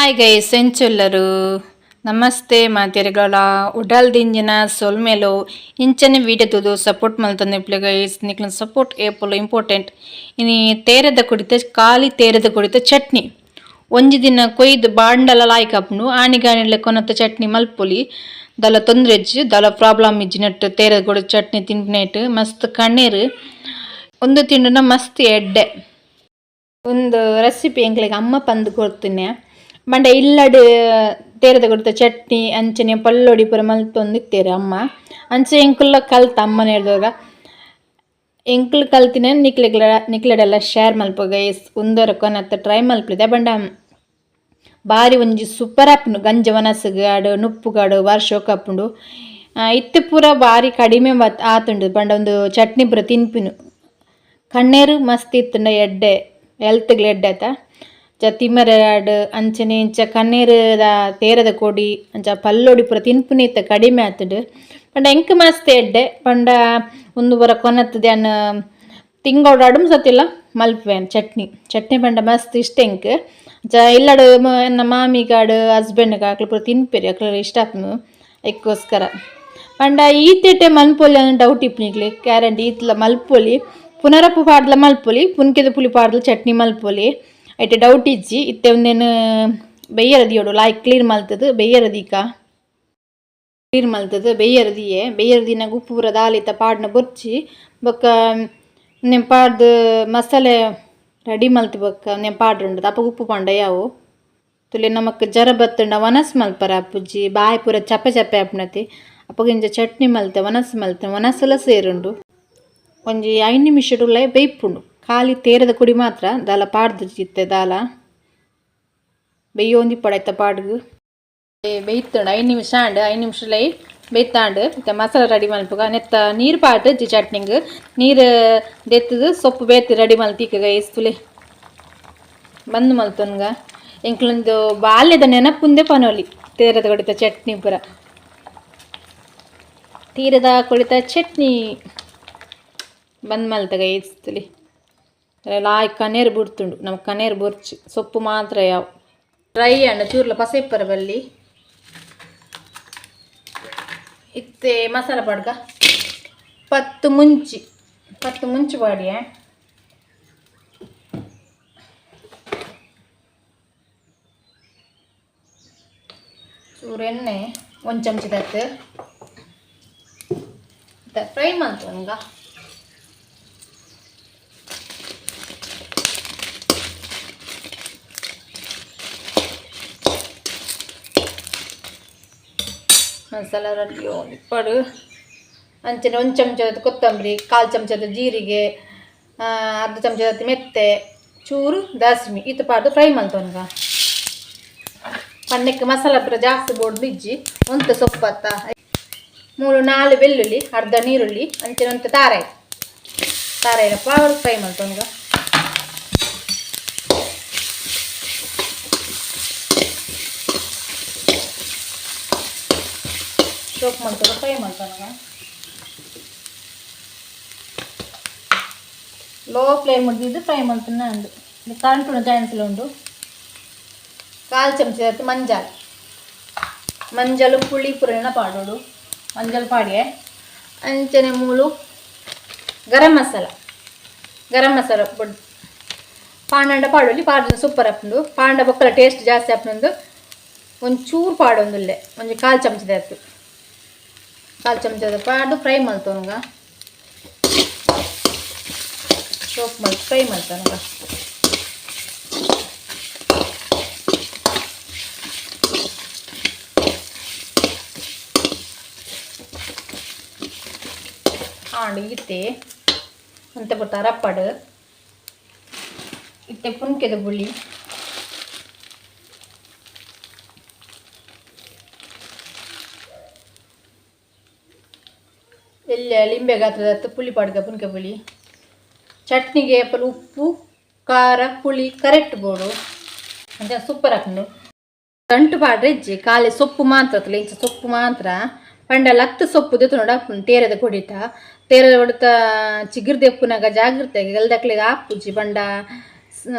Hi guys, ಎಂಚುಲ್ಲರು namaste ಮಾತೆರೆಗಳ ಉಡಲ್ ದಿಂಜಿನ ಸೊಲ್ಮೆಲು ಇಂಚನೆ video ತೂದು ಸಪೋರ್ಟ್ ಮಲ್ತೊಂದು ಇಪ್ಪುಲೆ ಗೈಸ್. ನಿಕ್ಲೆನ ಸಪೋರ್ಟ್ ಏಪೊಲ ಇಂಪಾರ್ಟೆಂಟ್. ಇನಿ ತೇರೆದ ಕೊಡಿತ ಖಾಲಿ ತೇರೆದ ಕೊಡಿತ ಚಟ್ನಿ ಒಂಜಿ ದಿನ ಕೊಯ್ದು ಬಾಂಡಲ ಲಾಯ್ಕ್ ಆಪುಂಡು. ಆನಿಗಾನಿಡ್ಲೆ ಕೊನತ್ತ ಚಟ್ನಿ ಮಲ್ಪೊಲಿ, ದಾಲ ತೊಂದ್ರೆ ಇಜ್ಜಿ, ದಾಲ ಪ್ರಾಬ್ಲಮ್ ಇಜ್ಜಿ. ನೆಟ್ ತೇರೆದ ಕೊಡಿ ಚಟ್ನಿ ತಿನ್ಪಿನೈಟ್ ಮಸ್ತ್ ಕಣ್ಣೀರ್ ಉಂದು ತಿಂಡುನ ಮಸ್ತ್ ಎಡ್ಡೆ. ಒಂದು ರೆಸಿಪಿ ಎಂಕ್ಲೆಗ್ ಅಮ್ಮ ಪಂದ್ ಕೊರ್ತಿನೆ ಪಂಡ ಇಲ್ಲಡ್ ತೇರೆದ ಕೊಡಿತ ಚಟ್ನಿ ಅಂಚನೆ ಪಲ್ಲೊಡಿ ಪೂರ ಮಲ್ತೊಂದಿತ್ತೆರ್ ಅಮ್ಮ. ಅಂಚ ಎಂಕುಲ್ಲ ಕಲ್ತ ಅಮ್ಮನ. ಎಂಕುಲು ಕಲ್ತಿನ ನಿಕ್ಲೆಗ್ಲ ನಿಕ್ಲೆಡೆಲ್ಲ ಶೇರ್ ಮಲ್ಪುಗ ಗೈಸ್. ಉಂದೊರ ಕೊನತ್ತ ಟ್ರೈ ಮಲ್ಪುಲೆ ಪಂಡ ಬಾರಿ ಒಂಜಿ ಸೂಪರ್ ಆಪುಂಡು. ಗಂಜಿ ವನಸ್ಗ್ ಆಡ್ ನುಪ್ಪುಗಾಡು ಬಾರಿ ಶೋಕ್ ಆಪುಂಡು. ಇತ್ತೆ ಪೂರ ಬಾರಿ ಕಡಿಮೆ ಆತುಂಡು. ಪಂಡ ಉಂದು ಚಟ್ನಿ ಪೂರ ತಿನ್ಪಿನು ಕಣ್ಣೇರು ಮಸ್ತ್ ಇತ್ತುಂಡ ಎಡ್ಡೆ, ಹೆಲ್ತ್ಗ್ಲ ಎಡ್ಡೆ ಆತ. ತಿಮರೆ ಆಡ್ ಅಂಚನೆ ಇಂಚ ಕಣ್ಣೀರುದ ತೇರದ ಕೊಡಿ ಅಂಚ ಪಲ್ಲೊಡಿ ಪೂರ ತಿನ್ಪುನ ಇತ್ತೆ ಕಡಿಮೆ ಆತುಂಡು. ಪಂಡ ಎಂಕ್ ಮಸ್ತ್ ಎಡ್ಡೆ. ಪಂಡ ಉಂದು ಪೂರ ಕೊನತ್ತುದು ಯಾನ್ ತಿಂಗೊಡಾಡು ಸತಿಲ್ಲ ಮಲ್ಪುವೆ ಚಟ್ನಿ. ಚಟ್ನಿ ಪಂಡ ಮಸ್ತ್ ಇಷ್ಟ ಎಂಕ್. ಅಂಚ ಇಲ್ಲಡ್ ಎನ್ನ ಮಾಮಿಗಾಡ್ ಹಸ್ಬೆಂಡ್ ಅಕ್ಲು ಪೂರ ತಿನ್ಪೆರ್, ಅಕ್ಲೆಗ್ ಇಷ್ಟ ಆಪುಂಡು. ಐಕ್ಕೋಸ್ಕರ ಪಂಡ ಈತೆಟೆ ಮನ್ಪೊಲಿ ಅಂದ್ ಡೌಟ್ ಇಪ್ಪುನಿಕ್ಲೆ ಗ್ಯಾರಂಟಿ. ಈತ್ಲ ಮಲ್ಪೊಲಿ, ಪುನರಪ್ಪು ಪಾಡ್ಲ ಮಲ್ಪೊಲಿ, ಪುನ್ಕೆದ ಪುಲಿ ಪಾಡ್ಲ ಚಟ್ನಿ ಮಲ್ಪೊಲಿ, ಐಟ್ ಡೌಟ್ ಇಜ್ಜಿ. ಇತ್ತೆ ಉಂದೆನ್ ಬೆಯ್ಯರ ದಿಯೋಡು, ಲಾಯ್ಕ್ ಕ್ಲೀನ್ ಮಲ್ತುದು ಬೆಯ್ಯರ ದೀಕ. ಕ್ಲೀನ್ ಮಲ್ತುದು ಬೆಯ್ಯರ ದಿಯೆ. ಬೆಯ್ಯರ ದೀನಗ ಉಪ್ಪು ಪೂರ ದಾಲಿತ ಪಾಡ್ನ ಬೊರ್ಚಿ. ಬೊಕ್ಕ ಉಂದೆನ್ ಪಾಡ್ದ್ ಮಸಾಲೆ ರೆಡಿ ಮಲ್ತ್ ಬೊಕ್ಕ ಉಂದೆನ್ ಪಾಡ್ರುಂಡು ಅಪಗ ಉಪ್ಪು ಪಾಂಡ ಯಾವು. ತುಲೆ ನಮಕ್ ಜರ ಬತ್ತುಂಡ ವನಸ್ ಮಲ್ಪರ ಆಪುಜಿ, ಬಾಯಿ ಪೂರ ಚಪ್ಪೆ ಚಪ್ಪೆ ಆಪುನತಿ. ಅಪಗ ಇಂಚ ಚಟ್ನಿ ಮಲ್ತೆ ವನಸ್ ಮಲ್ತೆ ವನಸುಲ ಸೇರುಂಡು. ಒಂಜಿ 5 ನಿಮಿಷಡುಲ ಬೇಯ್ಪುಂಡು. ಖಾಲಿ ತೇರದ ಕೊಡಿ ಮಾತ್ರ ದಾಲ ಪಾಡ್ದು ಇತ್ತೆ ದಾಲ ಬೆಯ್ಯೊಂದಿಪ್ಪೊಡು ಐತ ಪಾಡ್ಗ್. ಬೇಯ್ತುಂಡು, 5 ನಿಮಿಷ ಆಂಡ್. 5 ನಿಮಿಷ ಬೇಯ್ತಾಂಡ್. ಇತ್ತೆ ಮಸಾಲೆ ರೆಡಿ ಮಲ್ಪುಗ. ನೆತ್ತ ನೀರು ಪಾಡ್ದು ಚಟ್ನಿಗ್ ನೀರು ದೆತ್ತುದು ಸೊಪ್ಪು ಬೇತೆ ರೆಡಿ ಮಲ್ತೀಕ ಗೈಸ್. ತುಲೆ ಬಂದ್ ಮಲ್ತೊನ್ಗ. ಎಂಕ್ಲೊಂದು ಬಾಲ್ಯದ ನೆನಪುಂದೆ ಪನೊಲಿ ತೇರದ ಕೊಡಿತ ಚಟ್ನಿ ಪೂರ. ತೀರದ ಕೊಡಿತ ಚಟ್ನಿ ಬಂದ್ ಮಲ್ತ ಗೈಸ್. ತುಲೆ ಲಾಯ್ಕ್ ಕನೇರು ಬುಡ್ತುಂಡು. ನಮಕ್ ಕನೇರು ಬೊರ್ಚಿ, ಸೊಪ್ಪು ಮಾತ್ರ ಯಾವು. ಡ್ರೈ ಆಂಡ ಚೂರ್ಲ ಪಸೆಪ್ಪರ ಬಲ್ಲಿ. ಇತ್ತೆ ಮಸಾಲ ಪಾಡ್ಗ. 10 ಮುಂಚಿ, 10 ಮುಂಚಿ ಪಾಡಿಯೆ. ಚೂರು ಎಣ್ಣೆ ಒಂದು ಚಮಚದತ್ತು ಫ್ರೈ ಮಲ್ತೊನ್ಗ. ಮಸಾಲ ರೆಡಿ ಇಪ್ಪಡು. ಅಂಚನೆ ಒಂದು ಚಮಚದ ಕೊತ್ತಂಬರಿ, ಕಾಲು ಚಮಚದ ಜೀರಿಗೆ, ಅರ್ಧ ಚಮಚದ ಮೆತ್ತೆ, ಚೂರು ದಾಸ್ಮಿ ಈತ್ ಪಾಡ್ದು ಫ್ರೈ ಮಲ್ತೊನ್ಗ. ಪಣ್ಣಕ್ಕೆ ಮಸಾಲ ಪೂರ ಜಾಸ್ತಿ ಬೋಡ್ದು ಇಜ್ಜಿ, ಒಂತೆ ಸೊಪ್ಪತ್ತ. 3 4 ಬೆಳ್ಳುಳ್ಳಿ, ಅರ್ಧ ನೀರುಳ್ಳಿ, ಅಂಚನೆ ಒಂತೆ ತಾರಾಯಿ. ತಾರಾಯಿ ಪಾವು ಫ್ರೈ ಮಲ್ತೊನ್ಗ. ಸೋಪ್ ಮಲ್ತೊಡು, ಫ್ರೈ ಮಲ್ತೊನ್ಗ. ಲೋ ಫ್ಲೇಮ್ ಇದ್ದು ಫ್ರೈ ಮಲ್ತುನ ಉಂಡು. ಕರೆಂಟ್ ಚಾನ್ಸ್ ಉಂಡು. ಕಾಲು ಚಮಚ ಮಂಜಾಲ್. ಮಂಜಲು ಪುಳಿ ಪುರಣ ಪಾಡೋಡು. ಮಂಜಲ್ ಪಾಡಿಯೆ. ಅಂಚನೆ ಮೂಲು ಗರಂ ಮಸಾಲ. ಗರಂ ಮಸಾಲ ಬೊಡ್ ಪಾಂಡ ಪಾಡೊಲಿ, ಪಾಡ್ದು ಸೂಪರ್ ಆಪುಂಡು. ಪಾಂಡ ಬೊಕ್ಕಲ ಟೇಸ್ಟ್ ಜಾಸ್ತಿ ಆಪುಂಡು. ಒಂಚೂರು ಪಾಡೊಂದುಲ್ಲೆ, ಒಂಜಿ ಕಾಲು ಚಮಚದ ಆತು. ಕಾಲು ಚಮಚದ ಪಾಡ್ದು ಫ್ರೈ ಮಲ್ತೊನ್ಗ. ಸೋಪ್ ಮಲ್ತ್ ಫ್ರೈ ಮಲ್ತೊನ್ಗ. ಆಂಡ್ ಇತ್ತೆ ಒಂತೆ ಪೊರ್ತು ಅರಪ್ಪಡು. ಇತ್ತೆ ಪುನ್ಕೆದ ಪುಳಿ, ಎಲ್ಯ ಲಿಂಬೆ ಗಾತ್ರದ ಪುಳಿ ಪಾಡ್ಗ. ಪುನ್ಕೆ ಪುಳಿ ಚಟ್ನಿಗೆ ಏಪಲ ಉಪ್ಪು ಖಾರ ಪುಳಿ ಕರೆಕ್ಟ್ ಬೋಡು. ಅಂಚ ಸೂಪರ್ ಆಪುಂಡು. ಗಂಟು ಪಾಡ್ರೆ ಇಜ್ಜಿ, ಖಾಲಿ ಸೊಪ್ಪು ಮಾತ್ರ. ಇಂಚ ಸೊಪ್ಪು ಮಾತ್ರ. ಪಂಡ ಲತ್ತ್ ಸೊಪ್ಪು ದೆತ್ತೊನೊಡು ಆಪುಂಡು ತೇರೆದ ಕೊಡಿತ. ತೇರೆದ ಕೊಡಿತ ಚಿಗುರು ದೆಪ್ಪುನಗ ಜಾಗ್ರತೆ, ಗಲ್ದಕ್ಲೆಗ್ ಆಪುಜಿ. ಪಂಡ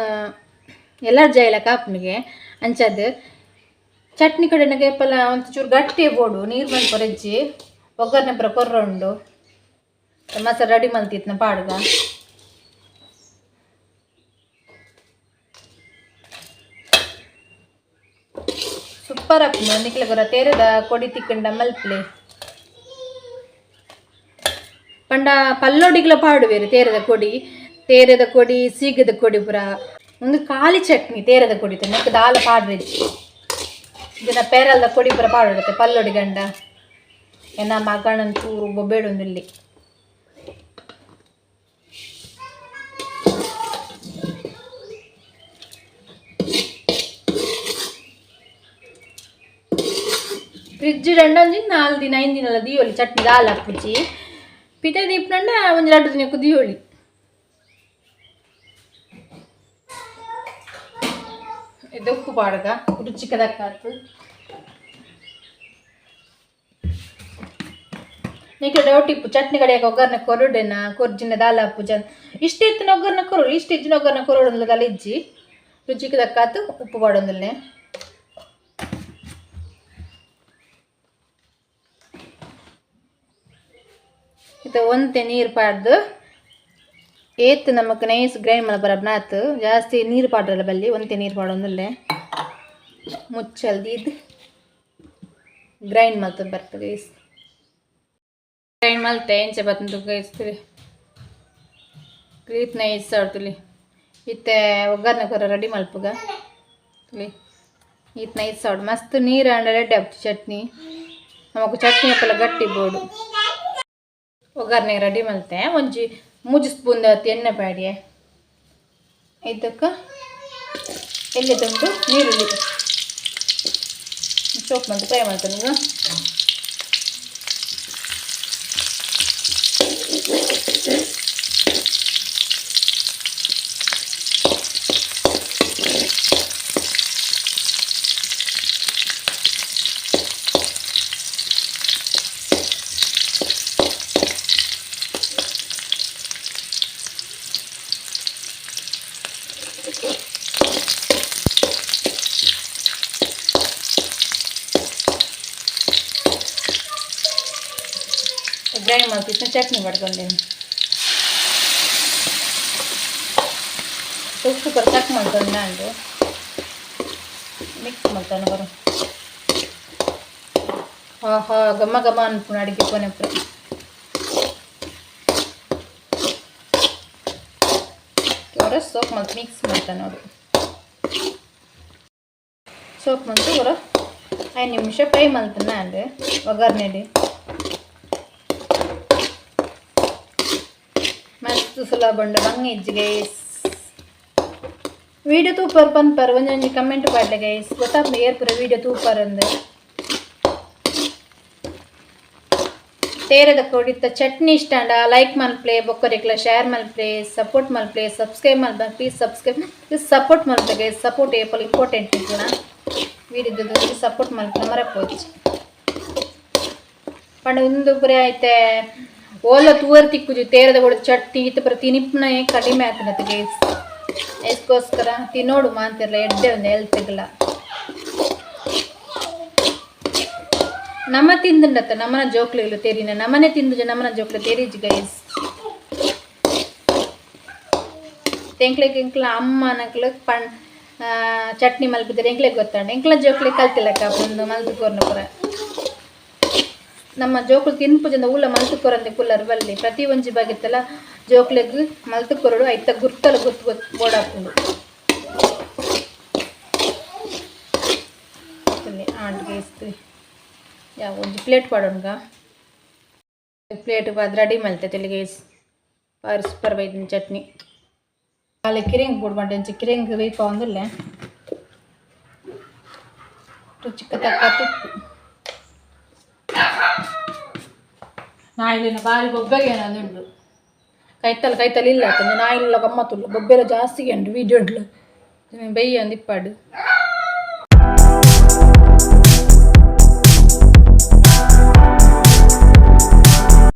ಎಲ್ಲರ್ ಜೈಲಕ ಆಪುನಿಗೆ ಅಂಚದ್. Chutney ಕಡೆನಾಗ ಏಪಲ ಒಂದು ಚೂರು ಗಟ್ಟಿ ಬೋಡು ನೀರು ಮಲ್ಪರೆಜ್ಜಿ ಒಗ್ಗರಣೆ ಪೂರ ಕೊರ್ರ ಉಂಡು ಮಸಾಲ ರೆಡಿ ಮಲ್ತಿತ್ನ ಪಾಡ್ಗ. ಸೂಪರ್ ಆಪುಂಡು ನಿಕ್ಲೆಗೊರ ತೇರೆದ ಕೊಡಿ ತಿಕ್ಕಂಡ ಮಲ್ಪಲೆ ಪಂಡ ಪಲ್ಲೊಡಿಗ್ಲ ಪಾಡುವೆರು ತೇರೆದ ಕೊಡಿ, ತೇರೆದ ಕೊಡಿ ಸೀಗದ ಕೊಡಿ ಪೂರ ಒಂದು ಖಾಲಿ ಚಟ್ನಿ ತೇರೆದ ಕೊಡಿ ನೆಕ್ ದಾಲ ಪಾಡ್ರೆಜ್ಜಿ ಇದನ್ನ ಪೇರಲ್ದ ಕೊಡಿ ಪೂರ ಪಾಡುತ್ತೆ ಪಲ್ಲೊಡಿ ಗಂಡ ಎನ್ನ ಮಗನನ್ ಚೂರು ಬೊಬ್ಬೆಡೊಂದಿಲ್ಲಿ. ಫ್ರಿಜ್ ಒಂಜಿ 4 ದಿನ 5 ದಿನ ದೀವೊಲಿ ಚಟ್ನಿ ದಾಲ ಹಾಕುಜಿ ಪಿತ ದೀಪನಂಡ ಒಂಜಿ 2 ದಿನಕ್ಕೂ ದೀವೊಲಿ. ಇದು ಉಪ್ಪು ಪಾಡ್ಗ ರುಚಿಗೆ ತಕ್ಕಾತು. ನಿಕ್ಕೆ ಡೌಟ್ ಇಪ್ಪು ಚಟ್ನಿ ಕಡೆಯಾಗ ಒಗ್ಗರಣೆ ಕೊರಡೆನ ಕೊರ್ಜಿನ ದಾಲ ಹಾಪುಜ ಇಷ್ಟ ಇತ್ತಿನ ಒಗ್ಗರಣೆ ಕೊರಡು ಇಷ್ಟ ಇಜ್ಜಿನ ಒಗ್ಗರಣೆ ಕೊರಡು ದಾಲ ಇಜ್ಜಿ ರುಚಿಗೆ ತಕ್ಕಾತು ಉಪ್ಪು ಪಾಡೊಂದಿಲ್ಲೆ. ಇದು ಒಂತೆ ನೀರು ಪಾಡ್ದು ಏತ್ ನಮಕ್ ನೈಸ್ ಗ್ರೈಂಡ್ ಮಲ್ಪರ ಆತು ಜಾಸ್ತಿ ನೀರು ಪಾಡ್ರಲ್ಲ ಬಲ್ಲಿ ಒಂತೆ ನೀರು ಪಾಡೊಂದಿಲ್ಲೆ ಮುಚ್ಚಲ್ದು ಇದು ಗ್ರೈಂಡ್ ಮಲ್ತ ಬರ್ತದೆ ಗೈಸ್. ಗ್ರೈಂಡ್ ಮಲ್ತೆ ಎಂಚ ಬತ್ತಂದು ಗೈಸ್ ತುಲಿ ಕ್ರೀತ್ ನೈಸ್ ತುಲಿ ಇತ್ತೆ ಒಗ್ಗರಣೆ ಕೊರ ರೆಡಿ ಮಲ್ಪುಗ ತುಲಿ ಈತ್ ನೈಸ್ ಆಡು ಮಸ್ತ್ ನೀರು ಅಂಡ ರೆಡಿ ಆಪುಜಿ ಚಟ್ನಿ ನಮಕ್ ಚಟ್ನಿ ಅಪ್ಪಲ ಗಟ್ಟಿ ಬೋಡು. ಒಗ್ಗರಣೆ ರೆಡಿ ಮಲ್ತೆ ಒಂಜಿ 3 ಸ್ಪೂನ್ ಎಣ್ಣೆ ಪಾಡಿಯೆ ಇದಕ್ಕೆ ಎಲ್ಲಿ ತುಂಡು ನೀರುಳ್ಳಿ ಸೋಪ್ ಮಲ್ತು ಫ್ರೈ ಮಲ್ತೊನುಗ. ಗ್ರೈಂಡ್ ಮಲ್ತಿತ್ತು ಚಟ್ನಿ ಪಡ್ಕೊಂಡೇನೆ ಉಪ್ಪು ಕೊರ ಚಕ್ ಮಲ್ತೊಂಡು ನಾನು ಮಿಕ್ಸ್ ಮಲ್ತೊಂಡು ಕೊರ ಆಹಾ ಘಮ ಘಮ ಅನ್ಪುಂಡು ಅಡಿಗೆ ಪೋನೆ ಪೂರ. ಹೊರ ಸೋಪ್ ಮಲ್ತು ಮಿಕ್ಸ್ ಮಲ್ತ ನೋಡು ಸೋಪ್ ಮಲ್ತು ಹೊರ 5 ನಿಮಿಷ ಫ್ರೈ ಮಲ್ತನ ಅಂಡ್ ಒಗ್ಗರಣೆಡ್ ಮಸ್ತ್ ಸುಲಭ ಉಂಡು ಬಂಗ ಇಜ್ಜಿ ಗೈಸ್. ವೀಡಿಯೋ ತೂಪರ್ ಪನ್ಪರ್ ಒಂಜೊಂಜಿ ಕಮೆಂಟ್ ಪಾಡ್ಲೆ ಗೈಸ್ ಗೊತ್ತಾಪುಂಡು ಏರ್ ಪೂರ ವೀಡಿಯೋ ತೂಪರ್ ಅಂದ್. ತೇರೆದ ಕೊಡಿತ ಚಟ್ನಿ ಇಷ್ಟ ಅಂಡ ಲೈಕ್ ಮಲ್ಪಲೆ ಬೊಕ್ಕರೆಕ್ಲ ಶೇರ್ ಮಲ್ಪಲೆ ಸಪೋರ್ಟ್ ಮಲ್ಪಲೆ ಸಬ್ಸ್ಕ್ರೈಬ್ ಮಲ್ಪಲೆ please subscribe please support ಮಲ್ಪಲೆ guys. Support ಏಪಲ್ important ಇಪ್ಪುನ ವೀಡಿಯೋದ support ಮಲ್ಪಲೆ ಮರಪೋಚಿ ಪಂಡ ಉಂದು ಪೂರ ಐತೆ ಓಲ ತೂವರ್ ತಿಕ್ಕುಜಿ ತೇರದ ಕೊಡ ಚಟ್ನಿ ಇತ್ತು ಪೂರ ತಿನಿಪ್ನ ಕಡಿಮೆ ಆತನತ್ತೆ ಗೈಸ್. ಅದಕ್ಕೋಸ್ಕರ ತಿನ್ನೋಡು ಮಾಂತಿರಲ್ಲ ಎಡ್ಡೆ ಒಂದು ಹೆಲ್ತ್ಗೆಲ್ಲ ನಮ್ಮ ತಿಂದುಂಡತ್ತ ನಮ್ಮನ ಜೋಕ್ಲಿಗಳು ತೇರಿನ ನಮ್ಮನೆ ತಿಂದು ನಮ್ಮನ ಜೋಕ್ಲು ತೇರಿಜ್ ಗೈಸ್. ಎಂಕ್ಲೆಗ್ ಎಂಕ್ಲ ಅಮ್ಮನಕ್ಲು ಪಣ್ ಚಟ್ನಿ ಮಲ್ಪಿದ್ರೆ ಎಂಕ್ಲೆಗ್ ಗೊತ್ತಾಂಡ ಎಂಕ್ಲ ಜೋಕ್ಲಿ ಕಲ್ತಿಲ್ಲಕ್ಕ ಒಂದು ಮಲ್ತು ಕೊರ್ನ ಪೂರ ನಮ್ಮ ಜೋಕುಲು ತಿನ್ಪುಜಂದ ಊಲ ಮಲ್ತು ಕೊರಂದೆ ಕುಲ್ಲರ್ ಬಲ್ಲಿ ಪ್ರತಿ ಒಂಜಿ ಬಗೆತ್ತಲ ಜೋಕ್ಲೆಗ್ ಮಲ್ತು ಕೊರಡು ಐತ ಗುರ್ತಲ ಗೊತ್ತು ಗೊತ್ತು ಬೋಡಾಪುಂಡು. ಆಂಡ್ ಗೈಸ್ ಯಾವ ಒಂಜಿ ಪ್ಲೇಟ್ ಪಾಡೋಣ್ಗ ಪ್ಲೇಟ್ ಬಾದ್ ರೆಡಿ ಮಲ್ತೆ ತೆಲಿಗೆ ಗೈಸ್ ಬಾರಿ ಸೂಪರ್ ಬೈದಿನ ಚಟ್ನಿ. ಅಲ್ಲಿ ಕಿರಿಂಗ್ ಬೋಡು ಅಂಚ ಕಿರಿಂಗ್ ಬೇಯ್ಪಾವೊಂದುಲ್ಲೆ ರುಚಿಗೆ ತಕ್ಕ ತುಪ್ಪು. ನಾಯಿಲಿನ ಬಾರಿ ಬೊಬ್ಬೆಗೆ ಏನಾದುಂಡು ಕೈತಲ್ ಕೈತಲ್ ಇಲ್ಲ ಆತಂದು ನಾಯಿಲ್ಲ ಗಮ್ಮತ್ತುಲ್ಲು ಬೊಬ್ಬೆಲ್ಲ ಜಾಸ್ತಿ ಉಂಡು ವೀಡಿಯೋ ಉಂಡ್ಲು ಬೇಯ್ಯ ಅಂದಿಪ್ಪಾಡು.